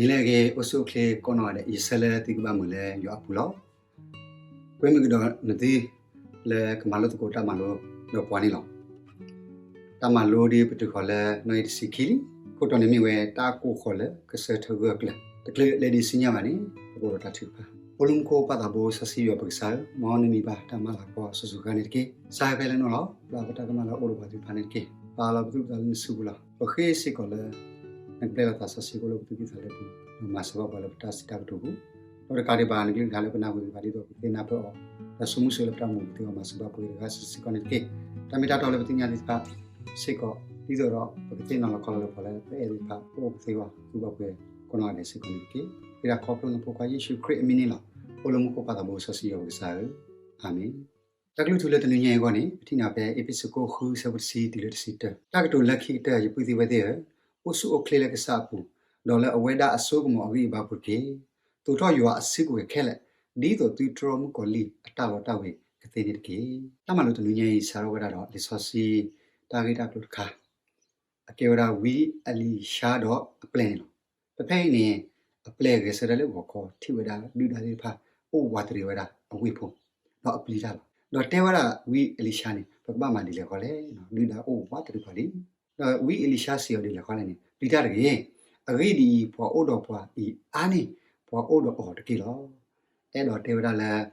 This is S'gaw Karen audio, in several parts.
နံၤလၢအဂ့ၤ အိၣ်ဆူၣ်အိၣ်ချ့ကိးနီၢ်ဂၤဒဲး ယဆၢလၢသုကဘၣ်မုာ်လၢယွၤအပူၤလီၤ. ကွဲမုာ်ကဒီးနသု လၢကမၤလိသကိးတၢ်မၤလိဒီးပှၤန့ၣ်လီၤ. တၢ်မၤလိဒ်ပတုာ်ဃီၤလၢနီၣ်ဂံၢ်တဆံခံလံ, ခိၣ်တီန့ၣ်မ့ၢ်ဝဲတၢ်ကိးဃီၤလၢကစၢၢ်ထၢၣ်ဂၢၢ်ကျၢၤ, တချုးလဲၤဒံးဆူညါဘၣ်န့ၣ် ပကအိၣ်ဒီးတၢ်ထုကဖၣ်. အိၣ်လၢမူခိၣ်ပၢ်သးဘိစီဆှံယွၤပကစၢ်ဧၢ, မ်နမံၤဘၣ်တၢ်မၤလၤကပီၤအစိၤစိၤအဃၣ်န့ၣ်တက့ၢ်. ကစၢ်ယွၤဖဲလၢနအိၣ်လီၤ, ဘၣ်ပတၢ်ကမၣ်လၢအအိၣ်ဒီးပှၤသ့ၣ်တဖၣ်န့ၣ်တက့ၢ်. ပာ်လီၤပသူၣ်ပသးလၢနစုပူၤလီၤ. ပဃ့စ့ၢ်ကီးလၢ နကပျဲလီၤသးစီဆှံအိၣ်လၢပသူၣ်ကံၢ်သးလဲပူၤ, ဒီးမၤစၢၤဘၣ်ပှၤလၢပတၢ်စံးတၢ်ကတိၤပူၤ, ဒီးတကးဒံးဘၣ် နကလုၢ်ကထါလၢပနၢ်ဟူသ့ၣ်တဖၣ် ဒ်သိးပကသ့နၢ်ပၢၢ်အီၤ, ဒီးဆိကမိၣ်ဆိလၢပတၢ်အိၣ်မူပူၤသ့အီၤ, မၤစၢၤဘၣ်ပှၤတဂၤစုာ်စုာ်စ့ၢ်ကီးန့ၣ်တက့ၢ်. တၢ်မ့ၢ်တၢ်တီလၢပသ့ၣ်ညါသ့ၣ်တဖၣ်စ့ၢ်ကီး, ဒ်သိးဒီးပကသ့ၣ်နီၣ်လီၤခီလီၤလၢပှၤလၢပအဲၣ်သ့ၣ်တဖၣ် ပအိၣ်ပသ့ဝဲ သူၣ်ဘၣ်ပှဲၤကိးနီၢ်ဂၤဒဲးစ့ၢ်ကီးန့ၣ်တက့ၢ်. ဃ့တၢ်ခီဖျိနဖိခွါယ့ၣ်ၡူးခရံာ်အမံၤန့ၣ်လီၤ. အိၣ်လၢမူခိၣ်ပၢ်သးဘိစီဆှံယွၤပကစၢ်ဧၢ, အၤမ့ၣ်. တၢ်ကလုၢ်ထူလၢတနွံညါအံၤအဂီၢ်န့ၣ် ပထံၣ်န့ၢ်ဖဲအ့းဖ့းစူးခိၣ်ဃုဆၢဖိတဆံတုၤလၢတဆံတၢ, တၢ်ကတိၤလၢခံကတၢၢ် ယပုၢ်သ့ၣ်ဝဲၢ်သ့ၣ်ဧၢ, အိၣ်ဆူၣ်အိၣ်ချ့လၢကစၢ်အပူၤ, ဒီးလၢအဝဲဒၣ်အစိကမီၤအဂံၢ်အဘါပူၤတက့ၢ်. သိးထီၣ်ယွၤအစုကဝဲၤခဲလၢာ်, ဒ်သိးသုတြီမုၢ်ကီၤလံၢ်အတၢ်လီတၢ်ဝ့ၤကသ့န့ၣ်တက့ၢ်. တၢ်မၤလိတနွံညါအံၤ စးထီၣ်ဝဲဒၣ်ဒီးလံာ်စီဆှံ တၢ်ဂ့ၢ်တၢ်ကျိၤတခါ အကဲဝဲဒၣ်ဝံအ့လံၡါဒီးအပျဲၢ်န့ၣ်လီၤ. ဖဲဖဲအံၤန့ၣ် အပျဲၢ်ဂဲၤဆၢထၢၣ်လၢဂီၤခီ ထံၣ်ဝဲဒၣ်ဒုၣ်ဒါသ့ၣ်တဖၣ် အိၣ်ဝးတရံးဝဲဒၣ်အဝ့ၢ်ဖိ, ဒီးအပျံၤတၢ်လီၤ. ဒီးတဲဝဲဒၣ်ဝံအ့လံၡါန့ၣ် ပကဘၣ်မၤဒ်လဲၣ်ဃီလဲၣ်, ဒုၣ်ဒါအိၣ်ဝးတရံးပှၤလံ. ဒီးဝံအ့လံၡါစံးအီၤဒ်လဲၣ်ဃီလဲၣ်န့ၣ် ပျံၤတၢ်တဂ့ၤ. အဂ့ၢ်ဒ်အံၤ, ပှၤအိၣ်ဒီးပှၤအံၤအါန့ၢ်ပှၤအိၣ်ဒီးအီၤတက့ၢ်လီၤ. အဲၣ်ဒိးတဲဝဲဒၣ်လၢ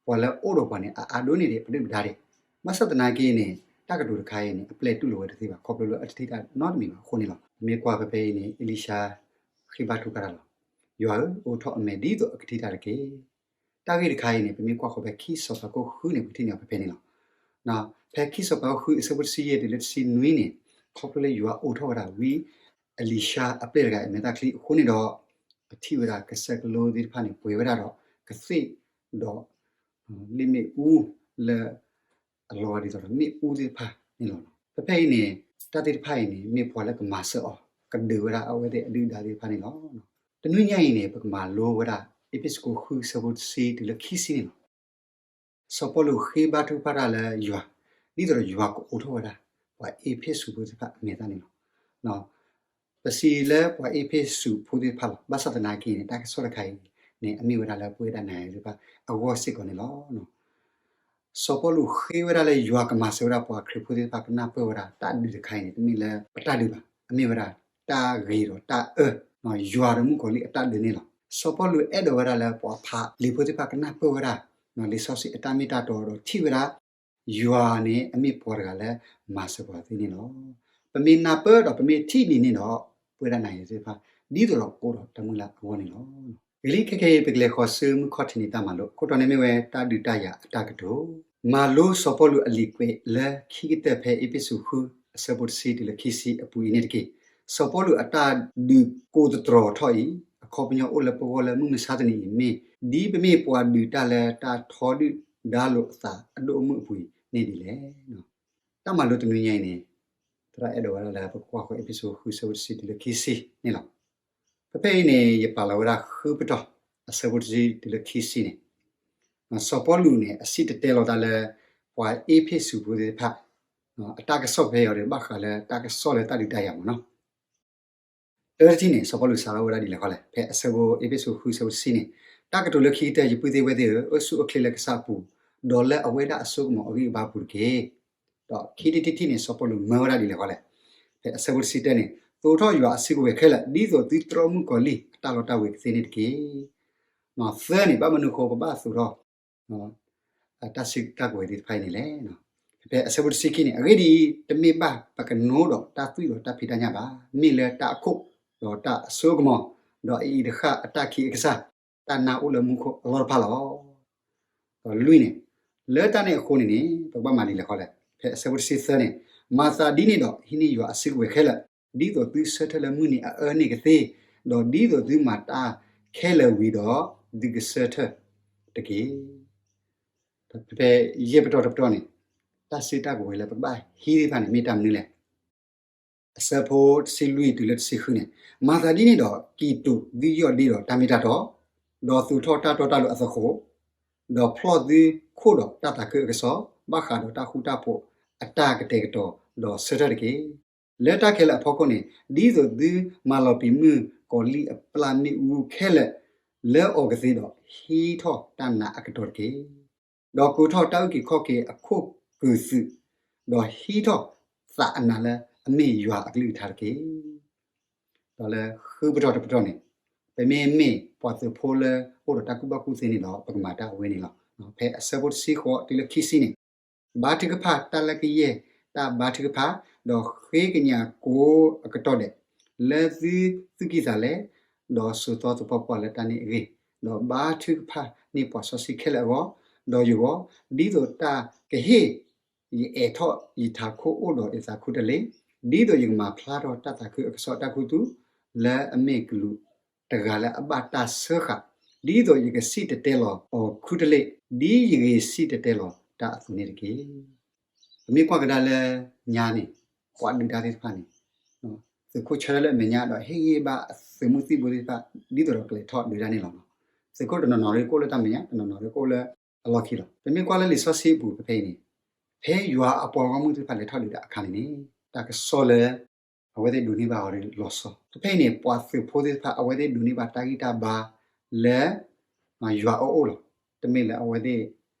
ပှၤလၢအအိၣ်ဒီးပှၤန့ၣ် အအါဒိၣ်န့ၢ်ဒံးပဒုၣ်ပဒါဒံး. ဘၣ်ဆၣ်သနာ်က့န့ၣ် တၢ်ကတိၤတခါအံၤန့ၣ် အပျဲၢ်တူၢ်လိာ်ဝဲတသ့ဘၣ် ခီဖျိလၢအတထံၣ်တၢ်နီတမံၤဘၣ်အဃိန့ၣ်လီၤ. ပမ့ၢ်ကွၢ်ဖဲဖဲအံၤန့ၣ် အ့လံၡါ ဃ့ဘါထုကဖၣ်တၢ်လီၤ. ယွၤဧၢ, အိးထီၣ်အမဲာ်ဒ်သိးအကထံၣ်တၢ်တက့ၢ်. တၢ်ဂ့ၢ်တခါအံၤန့ၣ် ပမ့ၢ်ကွၢ်ဃီၤဖဲခံစီၤပၤခိၣ်ဃုန့ၣ် ပကထံၣ်န့ၢ်ဖဲဖဲန့ၣ်လီၤ. ဖဲခံစီၤပၤခိၣ်ဃုအဆၢဖိတဆံယဲၢ်တုၤလၢတဆံနွံန့ၣ် ခီဖျိလၢယွၤအိးထီၣ်ဝဲဒၣ်ဝံအ့လံၡါအပျဲၢ်တဂၤအမဲာ်ချံအဃိန့ၣ်ဒီး ပထံၣ်ဝဲဒၣ်ကစၢၢ်ကလိသ့ၣ်တဖၣ်န့ၣ် ပှဲၤဝဲဒၣ်ဒီးကသ့ၣ်ဒီး လ့ၣ်မ့ၣ်အူလၢ အလီၤဂာ်ဒ်သိးဒီးမ့ၣ်အူသ့ၣ်တဖၣ်န့ၣ်လီၤ. ဖဲဖဲအံၤန့ၣ် တၢ်သ့ၣ်တဖၣ်အံၤန့ၣ် မ့ၢ်ပှၤလၢကမၤစၢၤအီၤ ကဒုးဝဲဒၣ်အဝဲသ့ၣ်အဒုၣ်ဒါသ့ၣ်တဖၣ်န့ၣ်လီၤ. တနွံညါအံၤန့ၣ် ပကမၤလိဝဲဒၣ် အ့းဖ့းစူးခိၣ်ဃုဆၢဖိတဆံတုၤလၢခံဆံန့ၣ်လီၤ. စီၤပီလူးဃ့ဘါထုကဖၣ်တၢ်လၢယွၤ ဒ်သိးဒီးယွၤကအိးထီၣ်ဝဲဒၣ် ပှၤအ့းဖ့းစူးဖိသ့ၣ်တဖၣ်အမဲာ်သၣ်န့ၣ်လီၤ. ပစံးလၢပှၤအ့းဖ့းစူးဖိသ့ၣ်တဖၣ်လီၤ. ဘၣ်ဆၣ်သနာ်က့န့ၣ် တၢ်ကစီၣ်တခါအံၤန့ၣ် အမ့ၢ်ဝဲဒၣ်လၢပဝဲဒၣ်နၤယၤသ့ၣ်တဖၣ်အဂီၢ်စ့ၢ်ကီးန့ၣ်လီၤ. စီၤပီလူးဃ့ဝဲဒၣ်လၢယွၤကမၤစၢၤဝဲဒၣ်ပှၤခရံာ်ဖိသ့ၣ်တဖၣ် ကနၢ်ပၢၢ်ဝဲဒၣ်တၢ်ဒုးတခါအံၤန့ၣ် တမ့ၢ်လၢပတၢ်ဒုးဘၣ်. အမ့ၢ်ဝဲဒၣ်တၢ်ဂ့ၤဒီးတၢ်အၢ ယွၤဒီးမုၣ်ကီၤလံၢ်အတၢ်ဒုးန့ၣ်လီၤ. စီၤပီလူးအဲၣ်ဒိးဝဲဒၣ်လၢပှၤဖးလံာ်ဖိသ့ၣ်တဖၣ်ကနၢ်ပၢၢ်ဝဲဒၣ် လံာ်စီဆှံအတၢ်မ့ၢ်တၢ်တီဒီးထံၣ်ဝဲဒၣ် ယွၤန့ၣ်အမ့ၢ်ပှၤတဂၤလၢမၤစၢၤပှၤသ့န့ၣ်လီၤ. ပမ့ၢ်နၢ်ပၢၢ်ဒီးပမ့ၢ်ထံၣ်ဒ်န့ၣ်ဒီး ပဝဲဒၣ်နၤယၤသ့ၣ်တဖၣ် ဒ်သိးဒီးကအိၣ်ဒီးတၢ်မုၢ်လၢ်အဂီၢ်န့ၣ်လီၤ. ဂ့ၤလံ ခဲကနံၣ်အံၤ ပကလဲၤဃီၤဆူမုၢ်ခီၣ်ထံးနံၤတၢ်မၤလိ အခိၣ်တီန့ၣ်မ့ၢ်ဝဲတၢ်ဒုးတၢ်ယၤအတၢ်ကတိၤ မၤလိစီၤပီလူးအလံာ်ကွဲးလၢခံကတၢၢ်ဖဲအ့းဖ့းစူးဃုအဆၢဖိတဆံတုၤလၢခံဆံအပူၤအံၤန့ၣ်တက့ၢ်. စီၤပီလူးအတၢ်ဒုးကိးသတြီၤထီၣ်အံၤ အခီပညီအိၣ်လၢပဂီၢ်လၢမုၢ်မဆါတနံၤအံၤမ့ၢ် ဒ်ပမ့ၢ်ပှၤဒုးတၢ်လၢတၢ်ထီဒုၣ်ဒါလိာ်အသးအဒိၣ်အမုၢ်အပူၤအံၤန့ၣ်ဒ်လဲၣ်. တၢ်မၤလိတနွံညါအံၤန့ၣ် သရၣ်အဲၣ်ဒိးဝဲဒၣ်လၢပကကွၢ်ဃီၤအ့းဖ့းစူးဃုဆၢဖိတဆံတုၤလၢခံဆံန့ၣ်လီၤ. ဖဲဖဲအံၤန့ၣ် ယပာ်လီၤဝဲဒၣ်ဃုပတီၢ် အဆၢဖိတဆံတုၤလၢခံဆံန့ၣ် စီၤပီလူးန့ၣ် အစံၣ်တဲၤတဲလီၤသးလၢ ပှၤအ့းဖ့းစူးဖိသ့ၣ်တဖၣ် အတၢ်ကစီၣ်ဖဲအံၤဒီးဘၣ်ဃးလၢတၢ်ကစီၣ်လၢတၢ်ဒုးတၢ်ယၤမ့ၢ်နီၤ တထံၣ်န့ၣ် စီၤပီလူးစးထီၣ်ဝဲဒၣ်ဒ်လဲၣ်ဃီလဲၣ်, ဖဲအဆၢဖိအ့းဖ့းစူးဃုဆၢဖိတဆံန့ၣ်, တၢ်ကတိၤလၢခံကတၢၢ် ယပုၢ်သ့ၣ်ဝဲၢ်သ့ၣ်ဧၢ, အိၣ်ဆူၣ်အိၣ်ချ့လၢကစၢ်အပူၤ, ဒီးလၢအဝဲဒၣ်အစိကမီၤအဂံၢ်အဘါအပူၤတက့ၢ်. ဒီးခံထံၣ်တထံၣ်န့ၣ် စီၤပီလူးမၢဝဲဒၣ်ဒ်လဲၣ်ဃီလဲၣ်, ဖဲအဆၢဖိတဆံတၢန့ၣ်, သိးထီၣ်ယွၤအစုကဝဲၤခဲလၢာ် ဒ်သိးသုတြီမုၢ်ကီၤလံၢ်အတၢ်လီတၢ်ဝ့ၤကသ့န့ၣ်တက့ၢ်. သၢန့ၣ် ဘၣ်မနုၤအဃိပဘၣ်သိးထီၣ် တၢ်စုတၢ်ကဝဲၤသ့ၣ်တဖၣ်အံၤန့ၣ်လဲၣ်. ဖဲအဆၢဖိတဆံခံန့ၣ်, အဂ့ၢ်ဒ်အံၤ, တမ့ၢ်ဘၣ်ပကနိဒီးတၢ်သွံၣ်ဒီးတၢ်ဖံးတၢ်ညၣ်ဘၣ်, မ့ၢ်လၢတၢ်အခိၣ်ဒီးတၢ်အစိအကမီၤ, ဒီးအအံၤတဃၣ်အတၢ်ခံးအကစၢ်, တၢ်နါအိၣ်လၢမူခိၣ်အလီၢ်တဖၣ်လီၤ. ဒီးလွံၢ်န့ၣ်, လၢတၢ်န့ၣ်အဃိန့ၣ်န့ၣ် ပကဘၣ်မၤဒ်လဲၣ်ဃီလဲၣ်. ဖဲအဆၢဖိတဆံသၢန့ၣ်, မၤသးဒ်န့ၣ်ဒီး ဟံးန့ၢ်ယွၤအစုကဝဲၤခဲလၢာ်, ဒ်သိးသုဆၢထၢၣ်လၢမုၢ်နံၤအအၢန့ၣ်ကသ့, ဒီးဒ်သိးသုမၤတၢ်ခဲလၢာ်ဝံၤဒီး သုကဆၢထၢၣ်တက့ၢ်. ဖဲယဲၢ်ပတီၢ်တပတီၢ်န့ၣ်, တၢ်စုတၢ်ကဝဲၤလၢပကဘၣ်ဟံးသ့ၣ်တဖၣ်န့ၣ် မ့ၢ်တၢ်မနုၤလဲၣ်. အဆၢဖိတဆံလွံၢ်တုၤလၢတဆံဃုန့ၣ်, မၤသးဒ်န့ၣ်ဒီး ကံၢ်တူာ်သုယီၢ်ဒ့ဒီးတၢ်မ့ၢ်တၢ်တီ, ဒီးသူၣ်ထီၣ်တၢ်တီတၢ်လိၤအသဃိး, ဒီးဖျီၣ်သုခိၣ်ဒီးတၢ်သးခုအကစီၣ်, ဘၣ်ဃးဒီးတၢ်ဃူတၢ်ဖိးအတၢ်ကတဲာ်ကတီၤ, ဒီးဆၢထၢၣ်တက့ၢ်. လၢတၢ်ခဲလၢာ်အဖီခိၣ်န့ၣ်, ဒ်သိးသုမၤလီၤပံာ်မုၢ် ကီၤလံၢ်အပျၢ်မ့ၣ်အူခဲလၢာ်လၢအီၤကသ့ဒီး ဟံးထီၣ်တၢ်နးအကတီၢ်တက့ၢ်. ဒီးကိးထီၣ်တၢ်အုၣ်က့ၤခီၣ်က့ၤအခိၣ်ကုာ်သုး, ဒီးဟံးထီၣ်သးအနးလၢအမ့ၢ်ယွၤအကလုၢ်ကထါတက့ၢ်. ဒီးလၢဃုပတီၢ်တပတီၢ်န့ၣ်, ပမ့မ့ၢ်ပှၤသုးဖိလၢအိၣ်ဒီးတၢ်ကူၣ်ဘၣ်ကူၣ်သ့န့ၣ်ဒီး ပကမၤတၢ်အဝဲန့ၣ်လီၤ. ဖဲအဆၢဖိတဆံဃိးတုၤလၢခံဆံန့ၣ်, ဘါထုကဖၣ်တၢ်လၢကယဲၢ်တၢ်ဘါထုကဖၣ်, ဒီးဃ့ကညးကိးအကတီၢ်ဒဲး, လၢသုသူၣ်ကံၢ်သးလဲ, ဒီးစိာ်သီသပှၢ်ပှၢ်လၢတၢ်န့ၣ်အဂ့ၢ်, ဒီးဘါထုကဖၣ်န့ၢ်ပှၤစီဆှံခဲလၢာ်အဂီၢ်, ဒီးယဂီၢ်, ဒ်သိးတၢ်ကဟ့ၣ် ယအဲးထီၣ်ယထးခိၣ်အိၣ်ဒီးယသးခူတလ့ၢ်, ဒ်သိးယကမၤဖျါထီၣ်တၢ်သးခုအကစီၣ်အတၢ်ခူသူၣ်, လၢအမ့ၢ်ကလူးတဂၤလၢအဘၣ်တၢ်စၢဃာ်, ဒ်သိးယကစံၣ်တဲၤတဲလီၤအီၤခူတလ့ၢ်, ဒ်ယဂ့ၤစံၣ်တဲၤတဲလီၤတၢ်အသိးန့ၣ်တက့ၢ်. ပမ့ၢ်ကွၢ်ကဒါလၢညါန့ၣ်, ပှၤဒုးတၢ်သ့ၣ်တဖၣ်န့ၣ်, သုးခိၣ်ဆၢထၢၣ်လၢအမဲာ်ညါ ဒီးဟ့ၣ်ဂံၢ်ဘါအသုးမုၢ်သံၣ်ဘိသ့ၣ်တဖၣ် ဒ်သိးဒီးကလဲၤထီၣ်ဒုးတၢ်န့ၣ်လီၤ. သုးခိၣ်တနီၤနီၤကအိၣ်လၢတၢ်မဲာ်ညါ, တနီၤနီၤကအိၣ်လၢအလီၢ်ခံလီၤ. ပမ့ၢ်ကွၢ်လၢလံာ်စီဆှံအပူၤဖဲဖဲအံၤန့ၣ်, ဖဲယွၤအပှၤဂီၢ်မုၢ်သ့ၣ်တဖၣ်လဲၤထီၣ်ဒုးတၢ်အခါန့ၣ်န့ၣ်, တၢ်ကစီၣ်လၢ အဝဲသ့ၣ်ဒိးန့ၢ်ဘၣ်အီၤလီၤဆီ. ဖဲဖဲအံၤန့ၣ် ပှၤသုးဖိသ့ၣ်တဖၣ် အဝဲသ့ၣ်ဒိးန့ၢ်ဘၣ်တၢ်ဂံၢ်တၢ်ဘါလၢ ယွၤအအိၣ်လီၤ. တမ့ၢ်လၢအဝဲသ့ၣ်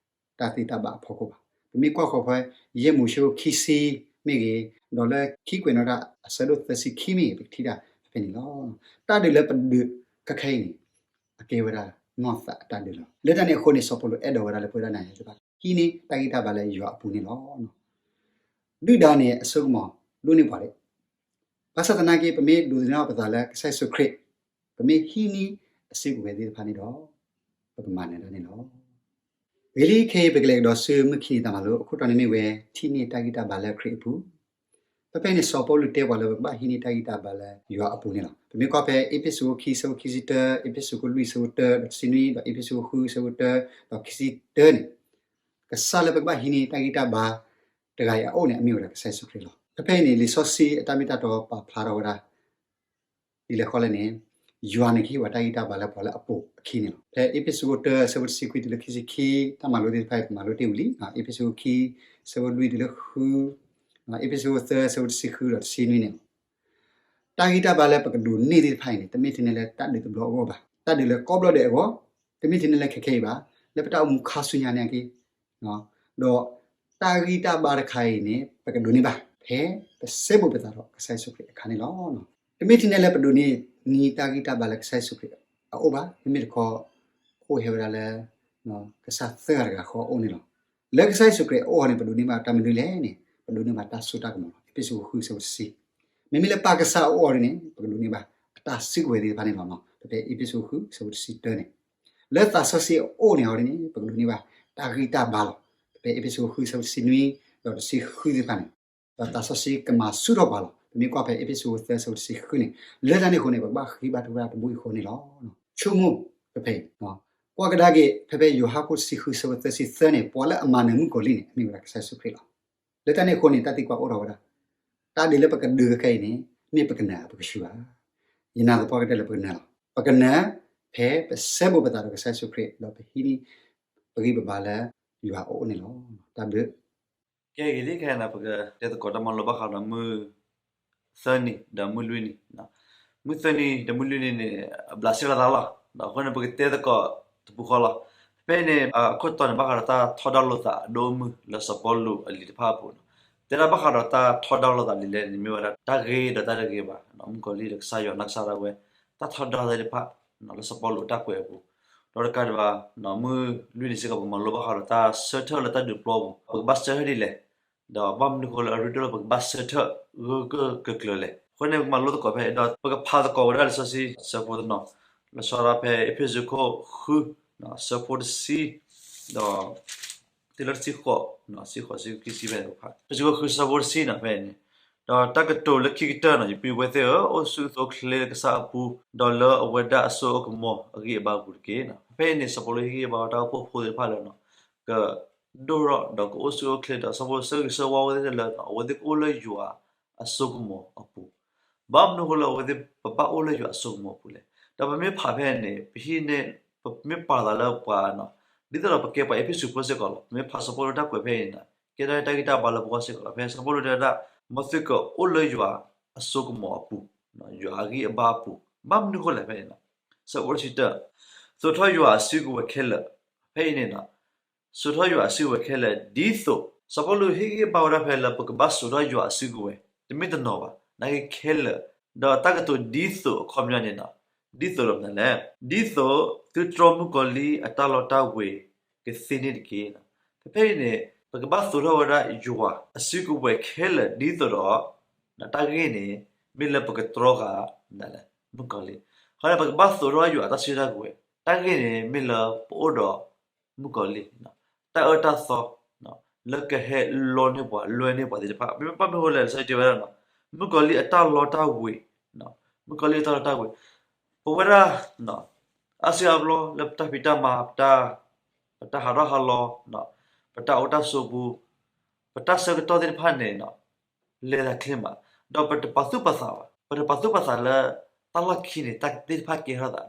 တၢ်သ့တၢ်ဘၣ်အဖီခိၣ်ဘၣ်. ပမ့ၢ်ကွၢ်ဃီၤဖဲ ယဲၢ်မိၤၡ့အဆၢခံဆံမ့ၢ်ဂ့ၤ, ဒီးလၢခံကွဲးနီၣ်တၢ်အဆၢဒိၣ်သၢဆံခံမ့ၢ်ဂ့ၤ, ပကထံၣ်တၢ်ဖဲန့ၣ်လီၤ. တၢ်ဒုးလၢပဒုးခဲခဲအံၤန့ၣ် အကဲဝဲဒၣ်နီၢ်သးအတၢ်ဒုးလီၤ. လၢတၢ်န့ၣ်အဃိန့ၣ် စီၤပီလူးအဲၣ်ဒိးဝဲဒၣ်လၢပဝဲဒၣ်နၤယၤသ့ၣ်တဖၣ် ဟံးန့ၢ်တၢ်ဂံၢ်တၢ်ဘါလၢယွၤအပူၤန့ၣ်လီၤ. ဒုၣ်ဒါန့ၣ်အစိကမီၤဒိၣ်န့ၢ်ပှၤဒဲး, ဘၣ်ဆၣ်သနာ်က့ ပမ့ၢ်ဒိးသန့ၤပသးလၢကစၢ်ယ့ၣ်ၡူးခရံာ်, ပမ့ၢ်ဟံးန့ၢ်အစုကဝဲၤသ့ၣ်တဖၣ်န့ၣ်ဒီး ပကမၤနၢၤတၢ်န့ၣ်လီၤ. ဂ့ၤလံခဲအံၤ ပကလဲၤကဒီးဆူမုၢ်ခံနံၤတၢ်မၤလိ, အခိၣ်တီန့ၣ်မ့ၢ်ဝဲ ထံၣ်န့ၢ်တၢ်ဂံၢ်တၢ်ဘါလၢခရံာ်အပူၤ. ဖဲဖဲန့ၣ် စီၤပီလူးတဲပှၤလၢပကဘၣ်ဟံးန့ၢ်တၢ်ဂံၢ်တၢ်ဘါလၢယွၤအပူၤန့ၣ်လီၤ. ပမ့ၢ်ကွၢ်ဖဲအ့းဖ့းစူးအဆၢခံဆံတၢ, အ့းဖ့းစူးအဆၢလွံၢ်အဆၢတၢ ဒီးတဆံနွံ, ဒီးအ့းဖ့းစူးအဆၢဃုအဆၢတၢ ဒီးခံဆံတၢန့ၣ်, ကစၢ်လၢပကဘၣ်ဟံးန့ၢ်တၢ်ဂံၢ်တၢ်ဘါတဂၤအံၤအအိၣ်န့ၣ် အမ့ၢ်ဝဲဒၣ်ကစၢ်ယ့ၣ်ၡူးခရံာ်လီၤ. ဖဲဖဲအံၤန့ၣ် လံာ်စီဆှံအတၢ်မ့ၢ်တၢ်တီပာ်ဖျါထီၣ်ဝဲဒၣ် ဒ်လဲၣ်ဃီလဲၣ်န့ၣ်, ယွၤန့ၣ်ကဟ့ၣ်ဝဲတၢ်ဂံၢ်တၢ်ဘါလၢပှၤလၢအပိာ်အခံန့ၣ်လီၤ. ဖဲအ့းဖ့းစူးအဆၢတၢ အဆၢဖိတဆံခွံတုၤလၢခံဆံခံ, တၢ်မၤလိသ့ၣ်တဖၣ်အံၤ ပမၤလိတ့ၢ်ဝံၤလံ, အ့းဖ့းစူးအဆၢခံ အဆၢဖိလွံၢ်တုၤလၢဃု, အ့းဖ့းစူးအဆၢတၢ အဆၢဖိတဆံဃုဒီးတဆံနွံန့ၣ်လီၤ. တၢ်ဂံၢ်တၢ်ဘါလၢပကဒိးန့ၢ်သ့ၣ်တဖၣ်အံၤန့ၣ် တမ့ၢ်ထဲန့ၣ်လၢတၢ်ဒုးတဘျီအဂီၢ်ဘၣ်. တၢ်ဒုးလၢကိးဘျီဒဲးအဂီၢ်, တမ့ၢ်ထဲန့ၣ်လၢခဲခဲအံၤဘၣ်, လၢပတၢ်အိၣ်မူခါဆူညါန့ၣ်က့ ဒီးတၢ်ဂံၢ်တၢ်ဘါတခါအံၤန့ၣ် ပကဒိးန့ၢ်ဘၣ် ဖဲပစဲဘူးပသးဒီးကစၢ်ယ့ၣ်ၡူးခရံာ်အခါန့ၣ်လီၤ. တမ့ၢ်ထဲန့ၣ်လၢပဒိးန့ၢ်န့ၢ်တၢ်ဂံၢ်တၢ်ဘါလၢကစၢ်ယ့ၣ်ၡူးခရံာ်အအိၣ်ဘၣ်, မ့မ့ၢ်တခီ အိၣ်ဟဲဝဲဒၣ်လၢ ကစၢ်သၢဂၤတဂၤဃီအအိၣ်န့ၣ်လီၤ. လၢကစၢ်ယ့ၣ်ၡူးခရံာ်အအိၣ်အီၤန့ၣ် ပဒိးန့ၢ်ဘၣ်တၢ်မနုၤလဲၣ်န့ၣ်, ပဒိးန့ၢ်ဘၣ်တၢ်စိတၢ်ကမီၤလီၤ. အ့းဖ့းစူးဃုအဆၢဖိတဆံ, မ့မ့ၢ်လၢပၢ်ကစၢ်အအိၣ်အီၤဒ်န့ၣ် ပကဒိးန့ၢ်ဘၣ်အတၢ်စုကဝဲၤသ့ၣ်တဖၣ်န့ၣ်လီၤ. ဖဲဖဲအ့းဖ့းစူးဃုအဆၢဖိတဆံတၢန့ၣ်, လၢသးစီဆှံအအိၣ်န့ၣ်အီၤဒ်န့ၣ် ပကဒိးန့ၢ်ဘၣ်တၢ်ဂံၢ်တၢ်ဘါလီၤ. ဖဲဖဲအ့းဖ့းစူးဃုအဆၢဖိတဆံနွံ ဒီးတဆံဃုသ့ၣ်တဖၣ်န့ၣ်, ဒီးသးစီဆှံကမၤဆူၣ်ထီၣ်ပှၤလီၤ. ပမ့ၢ်ကွၢ်ဖဲအ့းဖ့းစူးသၢအဆၢဖိတဆံဃုန့ၣ်, လၢတၢ်န့ၣ်အဃိန့ၣ် ပကဘၣ်ဃ့ဘါထုကဖၣ်တဘိယူၢ်ဃီန့ၣ်လီၤ. ဆိကမိၣ်ဖဲဖဲအံၤ, ကွၢ်ကဒါက့ၤ ဖဲဖဲယိၤဟၣ်ခိၣ်တဆံဃုအဆၢဖိသၢဆံသၢန့ၣ်, ပှၤလၢအမၤနၢၤမုၣ်ကီၤလံၢ်န့ၣ် အမ့ၢ်ဝဲဒၣ်ကစၢ်ယ့ၣ်ၡူးခရံာ်လီၤ. လၢတၢ်န့ၣ်အဃိန့ၣ် တၢ်သံကွၢ်အိၣ်ထီၣ်ဝဲဒၣ်, တၢ်ဒုးလၢပကဒုးခဲခဲအံၤန့ၣ် မ့ၢ်ပကနၢၤဧါပကဆှုဧါ. ယနာ်သပှၢ်ကတၢၢ်လၢပကနၢၤလီၤ. ပကနၢၤ ဖဲပစဲဘူးပသးဒီးကစၢ်ယ့ၣ်ၡူးခရံာ် ဒီးပဟံးန့ၢ်ပဂံၢ်ပဘါလၢယွၤအအိၣ်န့ၣ်လီၤ. တၢ်ဘျုး ကဲဂ့ၤလံ ခဲအံၤန့ၣ် ပကတဲသကိးတၢ်မၤလိဘၣ်ဃးဒီးမုၢ်သၢနံၤ ဒီးမုၢ်လွံၢ်နံၤ, မုၢ်သၢနံၤ ဒီးမုၢ်လွံၢ်နံၤန့ၣ် အဘျးစဲလိာ်သးလီၤ. ဒီးအဃိန့ၣ် ပကတဲသကိးတပူၤဃီလီၤ. ဖဲအံၤန့ၣ် အခိၣ်တီန့ၣ် ဘၣ်ဃးဒီးတၢ်ထီဒါလိာ်သးအဒိၣ်အမုၢ်လၢစီၤပီလူးအလံာ်တဖၣ်အပူၤ, တဲဒၣ်ဘၣ်ဃးဒီးတၢ်ထီဒါလိာ်သးလံာ်လဲၣ်န့ၣ် မ့ၢ်ဝဲဒၣ်တၢ်ဂ့ၤဒီးတၢ်တဂ့ၤဘၣ်, မုၣ်ကီၤလံၢ်ဒီးကစၢ်ယွၤနီၢ်ကစၢ်ဒၣ်ဝဲ တၢ်ထီဒါသ့ၣ်တဖၣ် လၢစီၤပီလူးအတၢ်ကွဲးအပူၤ, ဒီးတကးဒံးဘၣ် မုၢ်လွံၢ်နံၤစ့ၢ်ကီး ပကမၤလိဘၣ်ဃးဒီးတၢ်ဆၢထၢၣ်လၢတၢ်ဒုးပျီပူၤ ပကဘၣ်ဆၢထၢၣ်ဒ်လဲၣ်, ဒီးဘၣ်မနုၤအဃိလၢအရ့ဒိၣ်လၢပကဘၣ်ဆၢထၢၣ်ဂၢၢ်ဂၢၢ်ကျၢၤကျၢၤလဲၣ်. အဃိန့ၣ် ပကမၤလိသကိးဖဲအံၤဒီး ပကဖးသကိးဝဲဒၣ်လံာ်စီဆှံဆၢဖိတနီၤ, လီၤဆီဒၣ်ဖဲအ့းဖ့းစူးခိၣ်ဃု ဆၢဖိတဆံ ဒီး တုၤလၢတဆံဃိး, ဆံဃိး ဆံခံ ဆံဖဲန့ၣ် ပဖး, အ့းဖ့းစူးခိၣ်ဃုဆၢဖိတဆံန့ၣ် ဖဲအံၤန့ၣ်, ဒီးတၢ်ကတိၤလၢခံကတၢၢ်န့ၣ် ယပုၢ်ဝဲၢ်သ့ၣ်ဧၢ, အိၣ်ဆူၣ်အိၣ်ချ့လၢကစၢ်အပူၤ, ဒီးလၢအဝဲဒၣ်အစိအကမီၤအဂံၢ်အဘါအပူၤတက့ၢ်. ဖဲအံၤန့ၣ် စီၤပီလူးဟ့ၣ်ဂံၢ်ဟ့ၣ်ဘါတၢ်အိၣ်ဖှိၣ်ဖိသ့ၣ်တဖၣ်လၢ ကဒိၣ်ထီၣ်ဒီးကအိၣ်ဆူၣ်အိၣ်ချ့ဒီး စီၤပီလူးဆၢဂ့ၤဆၢဝါဝဲသ့ၣ်လၢ အဝဲသ့ၣ်ကအိၣ်လၢယွၤအစိကမီၤအပူၤ, ဘၣ်မနုၤအဃိလၢအဝဲသ့ၣ် ပဘၣ်အိၣ်လၢယွၤအစိကမီၤအပူၤလဲၣ်. ဒီးပမ့ၢ်ဖးဖဲန့ၣ် ပဟံးန့ၢ် ပမ့ၢ်ပာ်သးလၢပှၤ ဒ်သိးဒီးပကဲပှၤအ့းဖ့းစူးဖိစ့ၢ်ကီးလီၤ. ပမ့ၢ်ဖးစီၤပီလူးတၢ်ကွဲးဖဲအံၤန့ၣ် ကဲဒၣ်တၢ်ဂံၢ်တၢ်ဘါလၢပဂီၢ်စ့ၢ်ကီးလီၤ. ဖဲစီၤပီလူးတဲဝဲဒၣ် မ်သုကအိၣ်လၢယွၤအစိကမီၤအပူၤ, ယွၤအဂံၢ်အဘါအပူၤ, ဘၣ်မနုၤအဃိလဲၣ်ဖဲန့ၣ်, ဆၢဖိတဆံတၢ, သိးထီၣ်ယွၤအစုကဝဲၤခဲလၢာ်, ဖဲအံၤန့ၣ် သိးထီၣ်ယွၤအစုကဝဲၤခဲလၢာ် ဒ်သိး စီၤပီလူးဟ့ၣ်ဂံၢ်ဟ့ၣ်ဘါဝဲဒၣ်ဖဲလၢပကဘၣ်သိးထီၣ်ယွၤအစုကဝဲၤ တမ့ၢ်တနီၤဘၣ်, နာ်က့ခဲလၢာ်, ဒီးတၢ်ကတိၤဒ်သိးအခီပညီန့ၣ် ဒ်သိးဒီးမနုၤလဲၣ်, ဒ်သိးသုတြီမုၣ်ကီၤလံၢ်အတၢ်လီတၢ်ဝ့ၤကသ့န့ၣ်တက့ၢ်. ဖဲအံၤန့ၣ် ပကဘၣ်သိးထီၣ်ဝဲဒၣ်ယွၤအစုကဝဲၤခဲလၢာ်ဒ်သိးဒီး တၢ်ဂ့ၢ်န့ၣ် မ့ၢ်လၢပကတြီဃာ် မနုၤလဲၣ်, မုၣ်ကီၤလံၢ်, အဃိန့ၣ် ပကဘၣ်သိးထီၣ်ယွၤအတၢ်စုတၢ်ကဝဲၤ, တၢ်ဂ့ၢ်န့ၣ် မ့ၢ်လၢပအိၣ်ဒီး မုၣ်ကီၤလံၢ်, တၢ်အၢတၢ်သီ လၢကဟဲလီန့ၢ်ပှၤ လွဲန့ၢ်ပှၤသ့ၣ်တဖၣ် မ့ၢ်ဘၣ်မနုၤအဃိလဲၣ် လံာ်စီဆှံတဲဝဲဒၣ် မုၣ်ကီၤလံၢ်အတၢ်လီတၢ်ဝ့ၤ, မုၣ်ကီၤလံၢ်အတၢ်လီတၢ်ဝ့ၤ, ပဝဲဒၣ် အါစုအါဘျီလၢပတၢ်ဖံးတၢ်မၤ ပတၢ်ဟးထီၣ်ဟးလီ, ပတၢ်အိၣ်တၢ်ဆိးပူၤ, ပတၢ်ဆၢကတီၢ်သ့ၣ်တဖၣ်န့ၣ် လဲၤသးချ့မး, ဒီးပတပာ်သူၣ်ပာ်သးဘၣ်, ပတပာ်သူၣ်ပာ်သးလၢ တၢ်လီၢ်ခံန့ၣ် တၢ်သ့ၣ်တဖၣ်ကဲထီၣ်သး,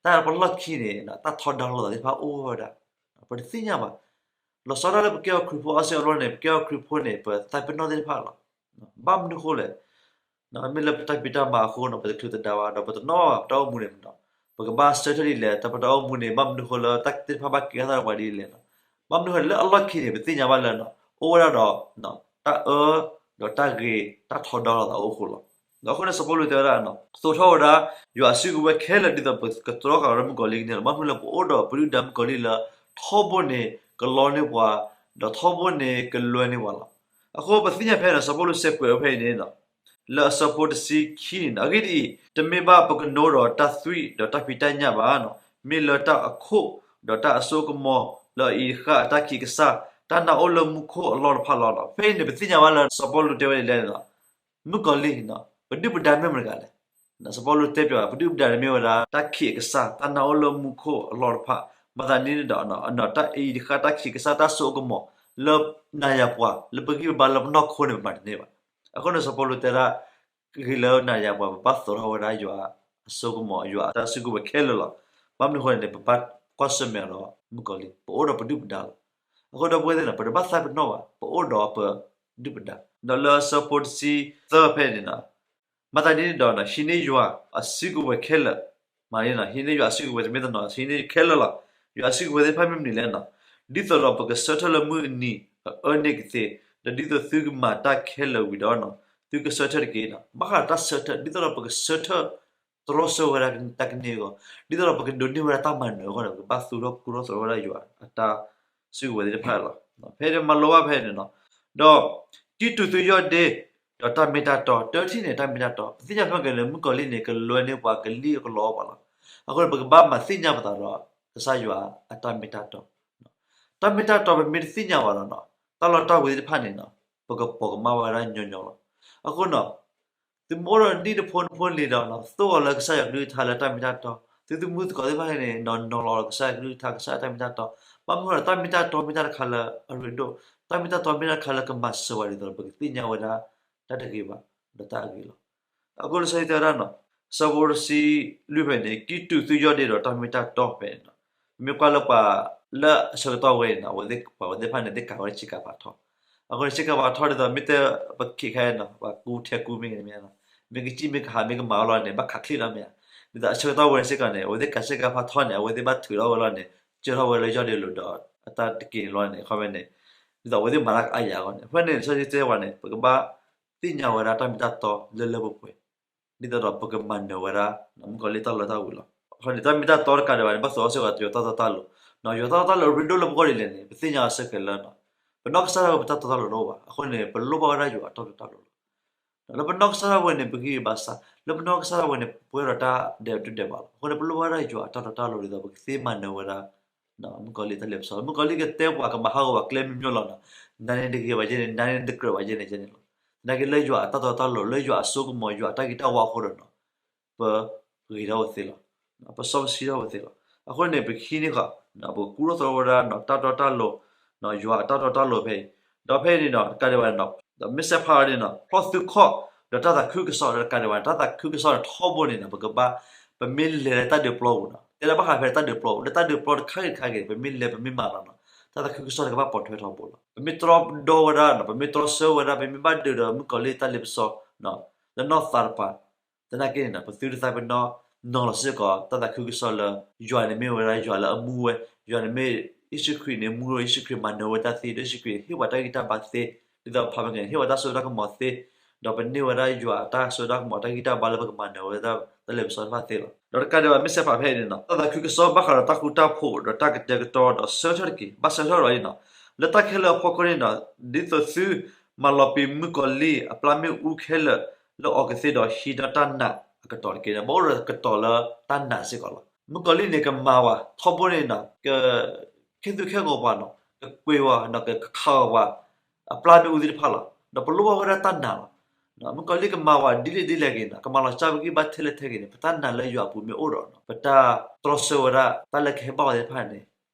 တၢ်လၢပလီၢ်ခံန့ၣ် တၢ်ထီဒါလိာ်သးသ့ၣ်တဖၣ်အိၣ်ဝဲဒၣ်, ပတသ့ၣ်ညါဘၣ်. လီၤဆီဒၣ်လၢပကဲအီၤခရံာ်ဖိအါစုအါဘျီန့ၣ် ပကဲအီၤခရံာ်ဖိန့ၣ် ပသးပ့ၤနီၣ်သ့ၣ်တဖၣ်လီၤ. ဘၣ်မနုၤအဃိလဲၣ်, မ့ၢ်လၢပတၢ်ဖံးတၢ်မၤအဃိန့ၣ် ပတချုးသဒါဘၣ် ဒီးပတနီၣ်ဘၣ် ပတၢ်အိၣ်မူန့ၣ်, ပကဘၣ်ဆၢထၢၣ်ဒ်လဲၣ် တၢ်ပတၢ်အိၣ်မူန့ၣ် ဘၣ်မနုၤအဃိလၢ တၢ်သ့ၣ်တဖၣ်ဘၣ်ကဲထီၣ်သးပှၤဒ်လဲၣ်, ဘၣ်မနုၤအဃိလၢအလီၢ်ခံန့ၣ် ပသ့ၣ်ညါဘၣ်လၢ အိၣ်ဝဲဒၣ်ဒီး တၢ်အၢ ဒီးတၢ်ဂ့ၤ တၢ်ထီဒါလိာ်သးအိၣ်အဃိလီၤ. ဒီးအဃိန့ၣ် စီၤပီလူးတဲဝဲဒၣ် သိးထီၣ်ဝဲဒၣ် ယွၤအစုကဝဲၤခဲလၢာ်ဒ်သိးပကတြီဃာ်ဝဲဒၣ်မုၣ်ကီၤလံၢ်ကန့ၣ်လီၤ. ဘၣ်မနုၤလၢပအိၣ်ဒီးပဒုၣ်ပဒါမုၣ်ကီၤလံၢ်လၢ ထီဘိန့ၣ်ကလီန့ၢ်ပှၤ, ဒီးထီဘိန့ၣ်ကလွဲန့ၢ်ပှၤလီၤ. အဃိပသ့ၣ်ညါဖဲန့ၣ် စီၤပီလူးစဲးကွဲးဝဲဖဲအံၤန့ၣ် လၢအဆၢဖိတဆံခံန့ၣ် အဂ့ၢ်ဒ်အံၤ, တမ့ၢ်ဘၣ်ပကနိဒီးတၢ်သွံၣ်ဒီးတၢ်ဖံးတၢ်ညၣ်ဘၣ်, မ့ၢ်လၢတၢ်အခိၣ် ဒီးတၢ်အစိကမီၤ လၢအအံၤတဃၣ်အတၢ်ခံးကစၢ် တၢ်နာ်အိၣ်လၢမူခိၣ်အလီၢ်တဖၣ်လီၤ. ဖဲအံၤန့ၣ် ပသ့ၣ်ညါဘၣ်လၢစီၤပီလူးတဲဝဲဒ်လဲၣ်န့ၣ်လီၤ. မုၣ်ကီၤလံၢ် ပဒုၣ်ပဒါမ့ၢ်မတၤတဂၤလဲၣ်. စီၤပီလူးတဲပၠး ပဒုၣ်ပဒါန့ၣ်မ့ၢ်ဝဲဒၣ် တၢ်ခံးအကစၢ် တၢ်နာ်အိၣ်လၢမူခိၣ်အလီၢ်တဖၣ်, မၤသးဒ်န့ၣ်ဒီး တၢ်အံၤတဃၣ်တၢ်ခံးကစၢ် တၢ်စိကမီၤ လၢနၤယၤပှၤ လၢပဂံၢ်ပဘါလၢပနီၢ်ခိန့ၣ် ပမၤတန့ၢ်ဘၣ်. အဃိန့ၣ် စီၤပီလူးတဲဒၣ် ဂ့ၤလၢနၤယၤပှၤ ပဘၣ်သိးထီၣ်ဝဲဒၣ်ယွၤအစိကမီၤ ယွၤအတၢ်စုကဝဲၤခဲလၢာ်လီၤ. ဘၣ်မနုၤအဃိန့ၣ် ပဘၣ်ကွၢ်ဆၢၣ်မဲာ်ဒီးမုၣ်ကီၤလံၢ် ပအိၣ်ဒီးပဒုၣ်ပဒါလီၤ. အဃိဒီပုၢ်ဝဲၢ်သ့ၣ်န့ၣ် ပတဘၣ်သးပ့ၤနီၣ်ဘၣ် ပအိၣ်ဒီးပဒုၣ်ပဒါ ဒီးလၢအဆၢဖိတဆံသၢဖဲန့ၣ် မၤသးဒ်န့ၣ်ဒီး ဟံးန့ၢ်ယွၤအစုကဝဲၤခဲလၢာ်, မၤန့ၣ် ဟံးန့ၢ်ယွၤအစုကဝဲၤတမ့ၢ်တနီၤ ဟံးန့ၢ်ခဲလၢာ်လီၤ. ယွၤအစုကဝဲၤသ့ၣ်တဖၣ်မ့ၢ်မနုၤလဲၣ်န့ၣ်, ဒ်သိးဒီးပကဆၢထၢၣ်လၢမုၢ်အနံၤအအၢန့ၣ်ကသ့, ဒီးဒ်သိးသုကမၤတၢ်ခဲလၢာ်ဝံၤဒီး သုကဆၢထၢၣ်တက့ၢ်န့ၣ်, ဘၣ်ဃးဒီးတၢ်ဆၢထၢၣ် ဒ်သိးဒီးပကဆၢထၢၣ် တြီဆၢဝဲဒၣ်တၢ်ကန့ၢ်အဂီၢ်, ဒ်သိးဒီးပကဒိးန့ၢ်ဝဲဒၣ်တၢ်မၤနၢၤအဂီၢ်န့ၣ် ပကဘၣ်သူၣ်ထီၣ်ကူၣ်ထီၣ်သရိာ်ဝဲဒၣ်ယွၤအတၢ်စုကဝဲၤသ့ၣ်တဖၣ်လီၤ. ဖဲန့ၣ်မၤလိဘၣ်ဖဲန့ၣ်, ဒီး ကံၣ်တူာ်သုယီၢ်ဒ့ ဒီးတၢ်မ့ၢ်တၢ်တီ, တထံၣ်န့ၣ် တၢ်မ့ၢ်တၢ်တီ, ပသ့ၣ်ညါဖဲက့ၤလၢမုၣ်ကီၤလံၢ်န့ၣ် ကလွဲန့ၢ်ပှၤ ကလံၣ်အကလီအီၣ်ပှၤလီၤ. အဃိန့ၣ် ပကဘၣ်မၤသ့ၣ်ညါပသးဒီး ကစၢ်ယွၤအတၢ်မ့ၢ်တၢ်တီ, တၢ်မ့ၢ်တၢ်တီ ပမ့ၢ်တသ့ၣ်ညါဘၣ်ဒီး တၢ်လီတၢ်ဝ့ၤသ့ၣ်တဖၣ်န့ၣ် ပကပိာ်ကမၣ်ဝဲဒၣ်ညီညီလီၤ. အဃိန့ၣ် သုမ့ၢ်အိၣ်ဒီးနံၣ်တဖိနဖိလံၤဒီး သိၣ်အီၤလၢကစၢ်ယွၤကလုၢ်ကထါလၢတၢ်မ့ၢ်တၢ်တီ, သုသမူသကိးသ့ၣ်တဖၣ်န့ၣ် နီၤနီၤလီၤကစၢ်ယွၤကလုၢ်ကထါ ကစၢ်ယွၤတၢ်မ့ၢ်တၢ်တီ, ဘၣ်မနုၤဒီး တၢ်မ့ၢ်တၢ်တီမ့ၢ်တၢ်တခါလၢအရ့ဒိၣ်, တၢ်မ့ၢ်တၢ်တီမ့ၢ်တၢ်တခါလၢကမၤစၢၤဝဲဒ်သိးဒီး ပကသ့ၣ်ညါဝဲဒၣ် တၢ်တဂ့ၤဘၣ် ဒီးတၢ်အဂ့ၤလီၤ. အဃိလံာ်စီဆှံတဲဝဲဒၣ် ဆၢဖိတဆံလွံၢ်ဖဲန့ၣ် ကံၣ်တူာ်သုယီၢ်ဒ့ဒီးတၢ်မ့ၢ်တၢ်တီဖဲန့ၣ်, မ့ၢ်ကွၢ်လၢပှၤလၢအဆၢကတီၢ်ဝဲန့ၣ် ပှၤဝဲသ့ၣ်တဖၣ်န့ၣ် သ့ၣ်ကးဝဲလၢဆ့ကၤဖးထီ, အဃိန့ၣ် ဆ့ကၤဖးထီဒ်သိးမ့ၢ်တဲပခံးခဲအံၤန့ၣ် ပှၤကူထဲကူမ့ၢ်ဂ့ၤမ့ၢ်ဧါ, မ့ၢ်ကစံၣ်မ့ၢ်ကဟးမ့ၢ်ကမၤအီၤလီၤန့ၣ် ဘၣ်ခးချ့လီၤမ့ၢ်ဧါ, ဒ်သိးအဆၢကတီၢ်ဝဲန့ၣ်စ့ၢ်ကီးန့ၣ် အဝဲသ့ၣ်ကးဆ့ကၤဖးထီန့ၣ် အဝဲသ့ၣ်ဘၣ်ထုးထီၣ်ဝဲလီၤန့ၣ် ကၢထီၣ်ဝဲလၢယီၢ်ဒ့လိၤဒီး အတၢ်တက့ၢ်န့ၣ်လီၤန့ၣ် အခီပညီန့ၣ် ဒ်သိးအဝဲသ့ၣ်မၤတၢ်ကအါယၤအဂီၢ်န့ၣ် အဃိန့ၣ် လံာ်စီဆှံတဲဝဲန့ၣ် ပကဘၣ်သ့ၣ်ညါဝဲဒၣ်တၢ်မ့ၢ်တၢ်တီလၢလၢပှဲၤပှဲၤ ဒ်သိးဒီးပကမၤနၢၤဝဲဒၣ် မုၣ်ကီၤလံၢ်တၢ်လီတၢ်ဝ့ၤလီၤ. အဃိန့ၣ် တၢ်မ့ၢ်တၢ်တီတကးဒံးဘၣ်န့ၣ် ဘၣ်သိးအီၤစ့ၢ်ကီး ယွၤတၢ်တီတၢ်လိၤ, ယွၤတၢ်တီတၢ်လိၤအရ့ဒိၣ်လၢပဂီၢ်ဒ်လဲၣ်န့ၣ် ပသ့ၣ်ညါအီၤစ့ၢ်ကီးလၢ ပနီၢ်ကစၢ်ဒၣ်ဝဲပတၢ်တီတၢ်လိၤတအိၣ်ဘၣ်. အဃိန့ၣ် ပလိၣ်ဘၣ်ဝဲဒၣ်ယွၤအတၢ်တီတၢ်လိၤလီၤ. လၢပနီၢ်ကစၢ်ဒၣ်ဝဲန့ၣ် ပဂံၢ်ဘါစၢ်, လၢပနီၢ်ကစၢ်ဒၣ်ဝဲန့ၣ် ပပှဲၤဒီးတၢ်ဒဲးဒုးဒဲးဘးလီၤ. အဃိန့ၣ် ပလိၣ်ဘၣ်ဝဲဒၣ်ယွၤအတၢ်တီတၢ်လိၤဒ်သိး ပကသ့မၤနၢၤဝဲဒၣ် မုၣ်ကီၤလံၢ်တၢ်လ့ပစီ, မုၣ်ကီၤလံၢ်ကတဲပှၤကမၤဟးဂီၤပှၤကျဲမ့ၢ်မ့ၢ်လီၤန့ၣ်, နၤန့ၣ်တဂ့ၤဘၣ်ယဲန့ၣ်, နၤန့ၣ်တကြၢးဘၣ်ယဲန့ၣ်န့ၣ်လီၤ. သနာ်က့လၢယွၤအတၢ်တီတၢ်လိၤ လၢယွၤအစိကမီၤ ယွၤအတၢ်ဂ့ၤတၢ်ဝါအဃိဒီးန့ၣ် ပဂ့ၤထီၣ်ဝဲသ့လီၤ. ပစီပဆှံထီၣ်ဝဲသ့လီၤ. အဃိန့ၣ် ပကဟံးန့ၢ်ဃီ, ပကကူၣ်ထီၣ်သရိာ်ဝဲဒၣ် တၢ်တီတၢ်လိၤ, ယွၤအတၢ်တီတၢ်လိၤဖဲအံၤ, ဒီးဖဲအံၤန့ၣ်ဒီး တကးဒံးဘၣ်န့ၣ် ဒီးမ့ၢ်စဲးဖးဝဲန့ၣ်ဒီး ဖျီၣ်သုခီၣ် ဒီးတၢ်သးခုကစီၣ်ဒီး တကးဒံးဘၣ်န့ၣ် တၢ်သးခုကစီၣ်န့ၣ် ထီဘိန့ၣ်ဒီး ပကဘၣ် ပမ့ၢ်လဲၤလၢတၢ်ဒုးပျီပူၤန့ၣ် တဲလၢဘၣ်ဃးဖဲတၢ်ဒုးပျီပူၤ လၢတၢ်ဒုးပျီတခါဂ့ၤတခါဂ့ၤ ပမ့ၢ်လဲၤပမ့ၢ်မၤလီၤန့ၣ် တၢ်သးခုကစီၣ်န့ၣ်ကဘၣ်ပိာ်ထွဲထီဘိလီၤ. ပမ့ၢ်တြီဒီဝဲဒၣ်န့ၣ် ပမ့ၢ်တြီဆၢဝဲဒၣ် ပမ့ၢ်ဘၣ်ဒုးဒီးမုၣ်ကီၤလံၢ်တၢ်လ့ပစီ လၢနီၢ်သးတပၤ သနာ်က့န့ၣ်ဒီး ပသုတသးပ့ၤနီၣ် နီၤလီၤစ့ၢ်ကီး တၢ်သးခုကစီၣ်လၢ ယွၤန့ၣ်မ့ၢ်ဝဲဒၣ်ယွၤလၢအမူဝဲ, ယွၤန့ၣ်မ့ၢ် ယ့ၣ်ၡူးခရံာ်န့ၣ် မူလီၤယ့ၣ်ၡူးခရံာ်မၤနၢၤဝဲတၢ်သ့ ဒီးယ့ၣ်ၡူးခရံာ်န့ၣ် ဟ့ၣ်ပှၤတၢ်ဂံၢ်တၢ်ဘါသ့, ဒ်သိးဖးမ့ၢ်က့န့ၣ် ဟ့ၣ်ပှၤတၢ်စိတၢ်ကမီၤသ့, ဒီးပန့ၢ်ဝဲဒၣ်ယွၤတၢ်စိတၢ်ကမီၤတၢ်ဂံၢ်တၢ်ဘါလၢပကမၤနၢၤဝဲဒၣ်တၢ်လ့ပစီတဖၣ်သ့လီၤ. ဒီးတကးဒံးဘၣ် မ့ၢ်စဲးဖးဖဲအံၤန့ၣ်နီၤ တၢ်သးခုကစီၣ်ဘၣ်ဃးဒီးတၢ်ဃူတၢ်ဖိး ဒီးတၢ်ကတဲာ်ကတီၤဒီးဆၢထၢၣ်တက့ၢ်. ဘၣ်ဆၢထၢၣ်လီၤအံၤနီၤ လၢတၢ်ခဲလၢာ်အဖီခိၣ်န့ၣ်နီၤ ဒ်သိးသုမၤလီၤပံာ်မုၣ်ကီၤလံၢ်အပျၢ်မ့ၣ်အူခဲလၢာ်လၢအီၤကသ့ဒီးဟံးဒီးတၢ်နာ်အကတီၢ်တက့ၢ်န့ၣ် ဘၣ်အိၣ်ဒီးကတီၤလၢတၢ်နာ်စ့ၢ်ကီးလီၤ. မုၣ်ကီၤလံၢ်န့ၣ် ကမၤဝဲထီဘိန့ၣ်နီၤ က ခဲသူၣ်ခဲဂီၤပှၤနီၤ ကကွံာ်ဝဲနီၤ ကခးဂီၤပှၤ အပျၢ်မ့ၣ်အူသ့ၣ်တဖၣ်လီၤ. ဒီးပလိၣ်ဘၣ်ဝဲဒၣ်တၢ်နာ်လီၤ. မုၣ်ကီၤလံၢ်ကမၤဝဲဒ်လဲၣ်ဒ်လဲၣ်ဂ့ၤနီၤ ကမၤလီၤစၢ်ပဂံၢ်ဘါထဲလဲၣ်ထဲဂ့ၤန့ၣ် ပတၢ်နာ်လၢယွၤအပူၤမ့ၢ်အိၣ်ဒီးနီၤ ပတၢ်တြီဆၢဝဲဒၣ်တၢ်လၢကဟဲဘၣ်အီၤသ့ၣ်တဖၣ်န့ၣ်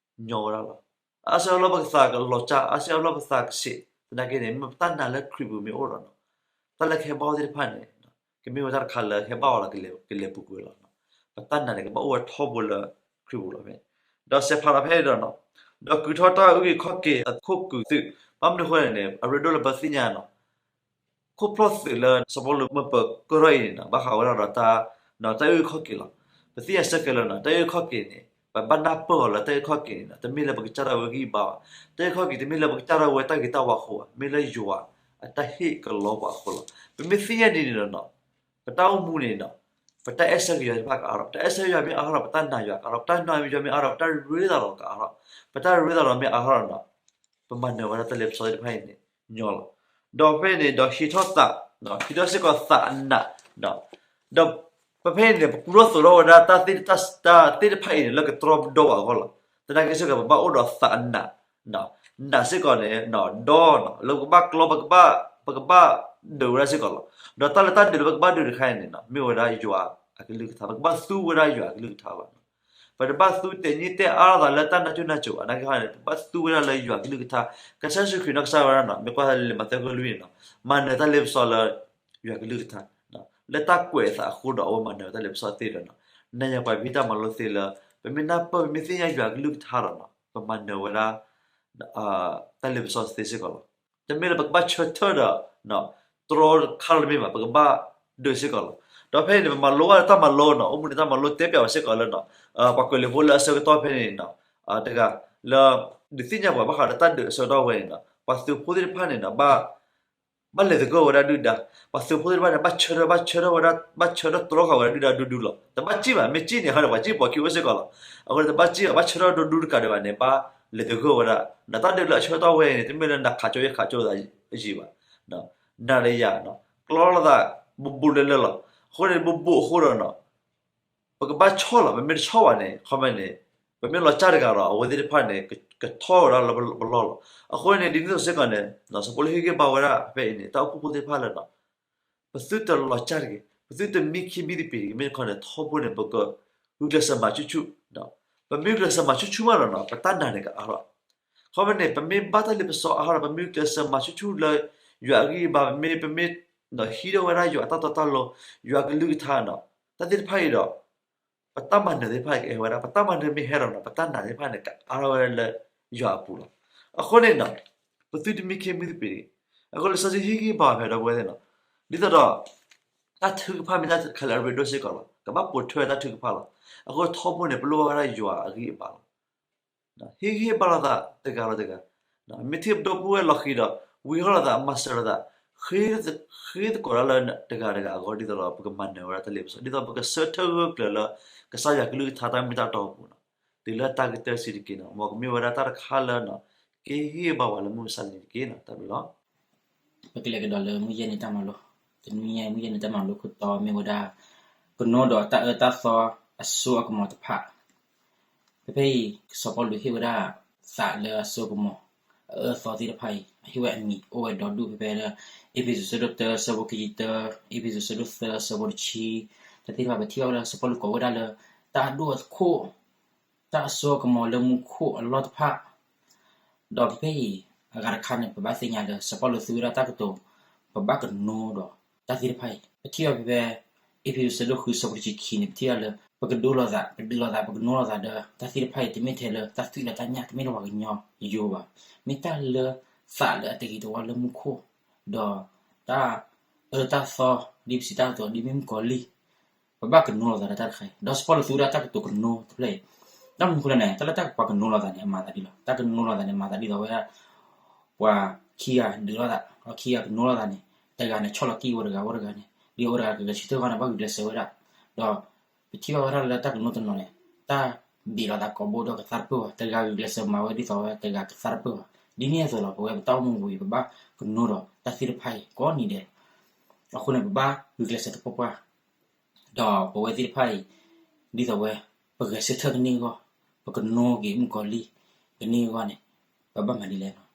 ညီဝဲဒၣ်လီၤ. အါစုအါဘျီပကသးကလီၤစၢ် အါစုအါဘျီပသးကဆံး သနာ်က့န့ၣ် မ့ၢ်ပတၢ်နာ်လၢခရံာ်ပူၤမ့ၢ်အိၣ်ဒီးနီၤ တၢ်လၢကဟဲဘၣ်အီၤသ့ၣ်တဖၣ်န့ၣ် ကမ့ၢ်ဝဲတၢ်တခါလၢကဟဲဘၣ်အီၤလီၤကလဲၤပူၤကွံာ်လီၤ. ပတၢ်နာ်န့ၣ် ကဘၣ်အိၣ်ဝဲထီဘိလၢခရံာ်ပူၤလီၤ. ဒီးစဲးဖးလီၤဖဲအံၤဒီးနီၤ ဒီးကုာ်ထီၣ်တၢ်အုၣ်က့ၤခီၣ်က့ၤအခိၣ်ကုာ်သုး ဘၣ်မနုၤအဃိလဲၣ်န့ၣ် အရ့ဒိၣ်လၢပသ့ၣ်ညါနီၤ ခိၣ်ဖျီၣ်သုးလၢစီၤပီလူးမၢပၢၤကရၢၢ်အံၤန့ၣ်နီၤ ဘၣ်ဃးဝဲဒၣ်ဒီးတၢ် တၢ်အုၣ်ခီၣ်က့ၤလီၤ. ပသ့ၣ်ညါဆၢက့ၤလၢနီၤ တၢ်အုၣ်ခီၣ်က့ၤန့ၣ် ပဘၣ်နၢ်ပၢၢ်အီၤလၢတၢ်အုၣ်ခီၣ်က့ၤန့ၣ်နီၤ တမ့ၢ်လၢပကစၢ်ဒၣ်ဝဲဂံၢ်ဘါဘၣ်. တၢ်အုၣ်ခီၣ်က့ၤတမ့ၢ်လၢပကစၢ်ဒၣ်ဝဲတၢ်ဂ့ၤတၢ်ဝါအဃိဘၣ် မ့ၢ်လၢယွၤအတၢ်ဟ့ၣ်ကလီပှၤအဃိလီၤ. ပမ့ၢ်သ့ၣ်ညါဒ်န့ၣ်ဒီးနီၤ ပတၢ်အိၣ်မူန့ၣ်နီၤ ပတၢ်အဲၣ်ဆၢက့ၤယွၤသ့ၣ်တဖၣ်ကအါထီၣ် ပတၢ်အဲၣ်ဆၢယွၤမ့ၢ်အါထီၣ် ပတၢ်နာ်ယွၤကအါထီၣ် ပတၢ်နာ်ယွၤမ့ၢ်အါထီၣ် ပတၢ်ရ့သးဒီးကအါထီၣ် ပတၢ်ရ့သးဒီးမ့ၢ်အါထီၣ်ဒီးနီၤ ပမၤနၢၤဝဲဒၣ်တၢ်လ့ပစီသ့ၣ်တဖၣ်အံၤန့ၣ် ညီလီၤ. ဒီးဖဲအံၤန့ၣ် ဒီးဟံးထီၣ်သး ဟံးထီၣ်စ့ၢ်ကီးသးအနး ဒီးပဖဲအံၤန့ၣ် ပကူထီၣ်သိးထီၣ်ဝဲဒၣ်တၢ်သ့ၣ်တဖၣ်အံၤန့ၣ် လၢကတြီဒီးပှၤအဂီၢ်လီၤ. သနာ်က့စ့ၢ်ကီး ပဘၣ်အိၣ်ဒီးသးအနး နးစ့ၢ်ကီးန့ၣ် ဒီးလၢပကဘၣ်ကျီ ပကဘၣ်ဒုးဝဲဒၣ်စ့ၢ်ကီးလီၤ. ဒီးတၢ်လၢတၢ်ဒုးလၢပကဘၣ်ဒုးတခါအံၤန့ၣ် မ့ၢ်ဝဲဒၣ်ယွၤအကလုၢ်ကထါ ပကဘၣ်သူဝဲဒၣ်ယွၤအကလုၢ်ကထါဘၣ်. ပတဘၣ်သူတဲာ်ညံၣ်တဲာ်အါလိာ်သးလၢတၢ်နၢ်စိၤနၢ်စိၤဘၣ် နာ်က့န့ၣ် ပဘၣ်သူဝဲဒၣ်လၢယွၤအကလုၢ်ကထါ ကစၢ်ယ့ၣ်ၡူးခရံာ်နီၢ်ကစၢ်ဝဲဒၣ်နီၤ မ့ၢ်ကွၢ်လံာ်မးသဲအခိၣ်လွံၢ်န့ၣ်နီၤ မၤနၢၤတၢ်လ့ပစီလၢ ယွၤကလုၢ်ကထါ လၢတၢ်ကွဲးအသးအဃိဒီး အဝဲမၤနၢၤဝဲတၢ်လ့ပစီသ့ဒီးနီၤ နၤယၤပှၤဖံးတၢ်မၤလိသ့လၢ ပမ့ၢ်နၢ်ပၢၢ် ပမ့ၢ်သ့ၣ်ညါယွၤကလုၢ်ကထါဒီးနီၤ ပမၤနၢၤဝဲဒၣ် တၢ်လ့ပစီသ့စ့ၢ်ကီးလီၤ. တမ့ၢ်လၢပကဘၣ်ဆၢထၢၣ်ဒီး တြီခါလီၤတမ့ၢ်ဘၣ် ပကဘၣ်ဒုးစ့ၢ်ကီးလီၤ. ဒီးဖဲအံၤန့ၣ် ပမၤလိဘၣ်တၢ်မၤလိနီၤ အိၣ်မူန့ၣ်တၢ်မၤလိတဲပၠးဝဲစ့ၢ်ကီးလၢနီၤ ပှၤကွဲးလံာ်ဖိလၢအဆၢကတီၢ်ဖဲန့ၣ်နီၤ တဂၤလၢ ဒုးသ့ၣ်ညါပှၤဘၣ်ဃးဒီးတၢ်ဒုးအဆၢကတီၢ်ဝဲန့ၣ်နီၤ ပှၤသုးဖိသ့ၣ်တဖၣ်န့ၣ်နီၤ ဘၣ် ဘၣ်လဲၤသဂၢၢ်ဝဲဒၣ်ဒုၣ်ဒါ, ပှၤသုးဖိသ့ၣ်တဖၣ်န့ၣ် ဘၣ်ဆၢထၢၣ် ဘၣ်ဆၢထၢၣ်ဝဲဒၣ် ဘၣ်ဆၢထၢၣ်တြီဃာ်ဝဲဒၣ်ဒုၣ်ဒါဒူဒူလီၤ. တဘၣ်စံၣ်ဘၣ်, မ့ၢ်စံၣ်န့ၣ် ဟီန့ၣ် ပှၤစံၣ်ပိာ်ခံအိၣ်စ့ၢ်ကီးလီၤ. အဃိန့ၣ် တဘၣ်စံၣ်ဘၣ်, ဘၣ်ဆၢထၢၣ်ဒိဒူတကးဒံးဘၣ်န့ၣ် ဘၣ်လဲၤသဂၢၢ်ဝဲဒၣ်, ဒီးတၢ်ဒုးလၢအဆၢကတီၢ်ဝဲန့ၣ် တမ့ၢ်လၢနခးကၠိယခးကၠိသးယံၤဘၣ်, နၤဒီးယၤ ကျီလိာ်သး ဘူးဘူးလၢလၢလီၤ. အဃိန့ၣ် ဘူးဘူးအဃိဒီး ပကဘၣ်ဆီၣ်လီၤ, ပမ့ၢ်တဆီၣ်ဘၣ်န့ၣ် ခီမ့ၢ်န့ၣ် ပမ့ၢ်လီၤစၢ်တဂၤဒီး အဝဲသ့ၣ်တဖၣ်န့ၣ် ကထီၣ်ဝဲဒၣ်လၢပလီၢ်လီၤ. အဃိန့ၣ် ဒ်န့ၣ်အသိးစ့ၢ်ကီးန့ၣ် စီၤပီလူးဟ့ၣ်ဂံၢ်ဘါဝဲဒၣ်ဖဲအံၤန့ၣ် တၢ်အိၣ်ဖှိၣ်ဖိသ့ၣ်တဖၣ်လၢ ပသုတလီၤစၢ်တဂ့ၤ, ပသုတမံခ့မံသပ့ၤတဂ့ၤ, မ့ၢ်တခီန့ၣ် ထီဘိန့ၣ် ပကဂုာ်ကျဲးစၢးမၤဆူၣ်ဆူၣ်, ပမ့ၢ်ဂုာ်ကျဲးစၢးမၤဆူၣ်ဆူၣ်မးဒီး ပတၢ်နာ်န့ၣ်ကအါထီၣ်, ခီမ့ၢ်န့ၣ် ပမ့ၢ်ဘၣ်တၢ်လ့ပစီအါထီၣ်ဒီး ပမ့ၢ်ဂုာ်ကျဲးစၢးမၤဆူၣ်ဆူၣ်လၢ ယွၤအဂံၢ်အဘါ, ပမ့ၢ် ပမ့ၢ်ဟံးထီၣ်ဝဲဒၣ်ယွၤအတၢ်တီတၢ်လိၤ, ယွၤကလုၢ်ကထါ, တၢ်သ့ၣ်တဖၣ်အံၤဒီး ပတၢ်မၤနၢၤသ့ၣ်တဖၣ်ကဟဲဝဲဒၣ်, ပတၢ်မၤနၢၤမ့ၢ်ဟဲဒီး ပတၢ်နာ်သ့ၣ်တဖၣ်န့ၣ် ကအါထီၣ်ဝဲဒၣ်လၢယွၤအပူၤလီၤ. အဃိန့ၣ် ပသုတမံခ့မံသပ့ၤတဂ့ၤ. အဃိလံာ်စီဆှံဟ့ၣ်ဂံၢ်ဟ့ၣ်ဘါဖဲဒီပုၢ်ဝဲၢ်သ့ၣ်နီၤ, ဒ်သိးဒီး တၢ်ထုကဖၣ်မ့ၢ်တၢ်တခါလၢအရ့ဒိၣ်စ့ၢ်ကီးလီၤ. ကဘၣ်ပိာ်ထွဲတၢ်ထုကဖၣ်လီၤ. အဃိထီဘိန့ၣ် ပလိၣ်ဘၣ်ဝဲဒၣ်ယွၤအဂံၢ်အဘါလီၤ. ဟ့ၣ်ဂံၢ်ဟ့ၣ်ဘါလိာ်သးတဂၤလီၤတဂၤ, မ့ၢ်ထံၣ်ပဒီပုၢ်ဝဲၢ်လီၤဃံၤဒီး ဝံဟီၣ်လိာ်သး, မၤစၢၤလိာ်သး, ဃ့သကိးတၢ်လၢတဂၤတဂၤအဂီၢ် ဒ်သိးဒီး ပကမၤနၢၤဝဲဒၣ်တၢ်လ့ပစီ, ဒ်သိးပကဆၢထၢၣ်ဂၢၢ်ကျၢၤလၢ ကစၢ်ယွၤကလုၢ်ကထါတၢ်မ့ၢ်တၢ်တီအပူၤနီၤ, တုၤလၢတၢ်ကတၢၢ်ဆံးတက့ၢ်နီၤ, မ်ကမ့ၢ်ဝဲဒၣ်တၢ်တခါလၢ ကဟ့ၣ်ဂံၢ်ဟ့ၣ်ဘါဝဲလၢမုၢ်မဆါတနံၤတက့ၢ်နီၤ. တၢ်ဘျုးလီၤ. ပကလဲၤကဒီးလၢမုၢ်ယဲၢ်နံၤတၢ်မၤလိ, တနွံညါအံၤ မုၢ်ယဲၢ်နံၤတၢ်မၤလိခိၣ်တီမ့ၢ်ဝဲဒၣ် ကနိဒီးတၢ်အၢတၢ်သီအစိအကမီၤတဖၣ်. ဖဲဖဲအံၤ စီၤပီလူးဟ့ၣ်ဝဲဒၣ်သးလၢအစိအကမီၤ အအၢအသီသ့ၣ်တဖၣ်အံၤ အဟ့ၣ်ဝဲအမံၤအိၣ်ဝဲဒီဒူၣ်ဖဲဖဲလၢ အ့းဖ့းစူးဆၢဒိၣ်တၢ ဆၢဖိခံဆံတၢ, အ့းဖ့းစူးဆၢဒိၣ်သၢ ဆၢဖိတဆံ, တၢ်သ့ၣ်တဖၣ် ပထံၣ်ဘၣ်ဝဲဒၣ်စီၤပီလူးကိးဝဲဒၣ်လၢ တၢ်အဒိၣ်အခိၣ် တၢ်အစိအကမီၤလၢမူခိၣ်အလီၢ်တဖၣ် ဒီးဖဲဖဲအံၤ အဂၤတခါန့ၣ် ပဘၣ်သ့ၣ်ညါလၢ စီၤပီလူးသူဝဲဒၣ်တၢ်ကတိၤ ပဘၣ်ကနိဒီးတၢ်သ့ၣ်တဖၣ်အံၤ ပထံၣ်ဘၣ်ဖဲဖဲ အ့းဖ့းစူးဆၢဒိၣ်ဃု ဆၢဖိတဆံခံန့ၣ် ပထံၣ်ဘၣ်လၢ ပကဒိးလိာ်သး ပဒုးလိာ်သး ပကနိလိာ်သးဒီး တၢ်သ့ၣ်တဖၣ်အံၤ တမ့ၢ်ထဲလၢတၢ်သွံၣ်ဒီးတၢ်ညၣ် တမ့ၢ်လၢပှၤကညီယိဘၣ်. မ့ၢ်တၢ်လၢသးလၢအတဂ့ၤတဝါလၢမူခိၣ် ဒီးတၢ်အၢတၢ်သီ ဒ်ပစံးတၢ်အသိး ဒ်မ့ၢ်မုၣ်ကီၤလံၢ် ပဘၣ်ကနိလိာ်သးဒီးတၢ်တခါအံၤ, ဒီးစီၤပီလူးသူဝဲဒၣ်တၢ်ကတိၤကနိတဖျၢၣ်အံၤ, တၢ်မနုၤအဃိလဲၣ်န့ၣ် တၢ်လၢတၢ်ကပှၤကနိလိာ်သးန့ၣ် အမၤသးဒ်လဲၣ်, တၢ်ကနိလိာ်သးန့ၣ် မၤသးဒ်သိးဝဲဒၣ် ပှၤခံဂၤဒုးလိာ်သး, ဒီးခံဂၤကနိလိာ်သးန့ၣ် တဂၤန့ၣ်ဆီၣ်လီၤတံၢ်အိၣ်တဂၤအိၣ်တဂၤန့ၣ် ဒ်အိၣ်တဂၤဂုာ်ကျဲးစၢးထၢၣ်ဃီန့ၣ် ဘၣ်ဂုာ်ကျဲးစၢးဝဲဒၣ်, ဒီး ပထံၣ်ဘၣ်ဝဲဒၣ်လၢတၢ်ကနိတနီၤန့ၣ် တၢ်ဘ့ၣ်လိာ်သးကိးဘိဒီးကသါတပၢၢ်ဘၣ်, တဂၤဂုာ်ကျဲးစၢးမၤဝဲဒ်သိးဝဲတဂၤကသါတပၢၢ်ဘၣ်. ဒ်န့ၣ်အသိးလီၤ ပဝဲပတၢ်အိၣ်မူပူၤအံၤ ပဘၣ်ကနိဒီးတၢ်သ့ၣ်တဖၣ်အံၤကိးနံၤဒဲးလီၤ. အဃိန့ၣ် ပဘၣ်ဂုာ်ကျဲးစၢးသပှၢ်ပှၢ်, ဒီးပဝဲသ့ၣ်တဖၣ်အံၤ ဒ်သိးဝဲ ပဂဲၤဆၢထၢၣ်ကန့ၢ်အဂီၢ်, ပကနိက့ၤမုၣ်ကီၤလံၢ်ကန့ၢ်အဂီၢ်န့ၣ် ပဘၣ်မၤဒ်လဲၣ်လီၤ.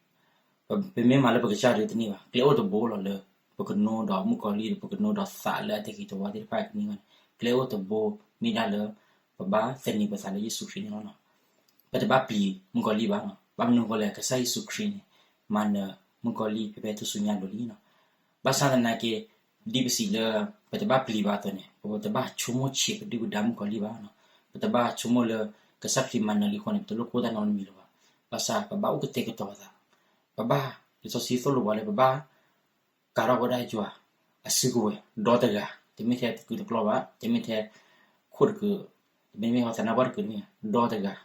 ပမ့ၢ်မၤလၢပကစၢ်ဒၣ်တန့ၢ်ဘၣ်, ကျဲအိၣ်တဘိလီၤလၢ ပကနိဒီးမုၣ်ကီၤလံၢ်ဒီး ပကနိဒီးသးလၢအတဂ့ၤတဝါသ့ၣ်တဖၣ်အံၤကန့ၢ်အဂီၢ်န့ၣ် ကျဲအိၣ်တဘိမ့ၢ်ဒၣ်လၢ ပဘၣ်သန့ၤပသးလၢယ့ၣ်ၡူးခရံာ်န့ၣ်လီၤ. ပတဘၣ်ပျံၤမုၣ်ကီၤလံၢ်ဘၣ်လီၤ. ဘၣ်မနုၤအဃိလဲၣ်, ကစၢ်ယ့ၣ်ၡူးခရံာ်န့ၣ် မၤနၢၤမုၣ်ကီၤလံၢ်ဖဲဖဲထူၣ်စုညါအလိၤလံလီၤ. ဘၣ်ဆၣ်သနာ်က့ ဒ်ပစံးလၢ ပတဘၣ်ပျံၤဘၣ်အသိးန့ၣ် ပတဘၣ်ဆိကမိၣ်ဆံးပဒုၣ်ပဒါမုၣ်ကီၤလံၢ်ဘၣ်လီၤ. ပတဘၣ်ဆိကမိၣ်လၢ ကစၢ်ခရံာ်မၤနၢၤလံအဃိန့ၣ် ပတလိၣ်ကိၢ်တၢ်နီတမံၤလၢၤဘၣ်. ဘၣ်ဆၣ်ပဘၣ်အိၣ်ကတဲာ်ကတီၤပသး, ပဘၣ် လံာ်စီဆှံသိၣ်လိပှၤလၢ ပဘၣ် ကၤထီၣ်ဝဲဒၣ်ယွၤအစုကဝဲၤဒီတဂၤ, တမ့ၢ်ထဲတကုာ်တကျီၢ်ဘၣ်, တမ့ၢ်ထဲခိၣ်တကုာ်, တမ့ၢ်မ့ၢ်ဟီသနၢၣ်ပှၢ်တကုာ်တမ့ၢ်, ဒီတဂၤ,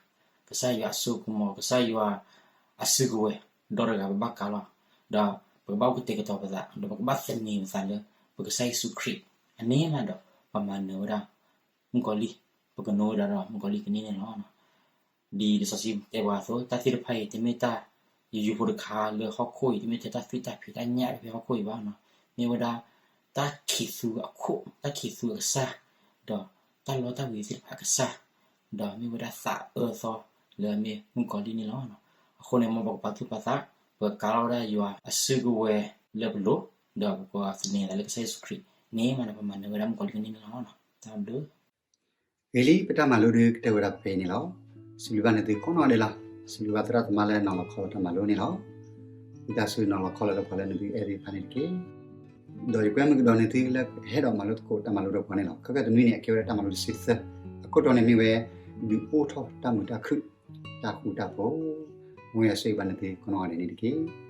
ကစၢ်ယွၤအစိကမီၤ, ကစၢ်ယွၤအစုကဝဲၤဒီတဂၤ ပဘၣ်ကၤလီၤ. ဒီးပကဘၣ်အိၣ်ကတဲာ်ကတီၤပသး, ဒီးပကဘၣ်သန့ၤပသးလၢ ပကစၢ်ယ့ၣ်ၡူးခရံာ်အန့ၣ်မးဒီး ပမၤနၢၤဝဲဒၣ်မုၣ်ကီၤလံၢ်, ပကနိဝဲဒၣ်ဒီးမုၣ်ကီၤလံၢ်ကန့ၢ်န့ၣ်လီၤ. ဒ်လံာ်စီဆှံတဲပှၤအသိး တၢ်သ့ၣ်တဖၣ်အံၤ တမ့ၢ်တၢ်ယိယိဖိတခါလၢဟီၣ်ခိၣ်အံၤ, တမ့ၢ်ထဲတၢ်သွံၣ်တၢ်ဖံးတၢ်ညၣ်ဖဲဟီၣ်ခိၣ်အံၤဘၣ်, မ့ၢ်ဝဲဒၣ် တၢ်ခံးသူအခိၣ်, တၢ်ခံးသူအကစၢ်, ဒီးတၢ်လီတၢ်ဝ့ၤသ့ၣ်တဖၣ်အကစၢ်, ဒီးမ့ၢ်ဝဲဒၣ်သးအၢအသီလၢအမ့ၢ်မုၣ်ကီၤလံၢ်န့ၣ်လီၤ. အဃိန့ၣ် မ်ပကပာ်သူၣ်ပာ်သး, ပကၤလီၤဝဲဒၣ်ယွၤအစုကဝဲၤလၢပလိၤ, ဒီးပကသန့ၤသးလၢကစၢ်ယ့ၣ်ၡူးခရံာ်န့ၣ်မးဒီး ပမၤနၢၤဝဲဒၣ်မုၣ်ကီၤလံၢ်ကန့ၢ်န့ၣ်လီၤ. တၢ်ဘျုး ဂ့ၤလံ, ပတၢ်မၤလိဒုးကတၢၢ်ဝဲဒၣ်ဖဲအံၤန့ၣ်လီၤ. စံးဘျုးဘၣ်နသုကိးနီၢ်ဂၤဒဲးလီၤ. စံးဘျုးဘၣ်သရၣ်သမါလၢနီၤလီၤခီလီၤတၢ်မၤလိန့ၣ်လီၤ. ဝံသးစူၤနီၤလီၤခီလီၤလၢပှၤလၢနသုအဲၣ်သ့ၣ်တဖၣ်န့ၣ်တက့ၢ်. ဒီးယကွဲမုာ်ကဒီးနသုလၢဟဲဒီးမၤလိသကိးတၢ်မၤလိဒီးပှၤန့ၣ်လီၤ. ခဲကနွံန့ၣ် အကဲဝဲဒၣ်တၢ်မၤလိတဆံသၢ, အခိၣ်တီန့ၣ်မ့ၢ်ဝဲ ဒုးအိၣ်ထီၣ်တၢ်မုာ်တၢ်ခုၣ်, တၢ်ဃူတၢ်ဖိး, မ်ယွၤဆိၣ်ဂ့ၤဘၣ်နသုကိးနီၢ်ဂၤဒဲးန့ၣ်တက့ၢ်.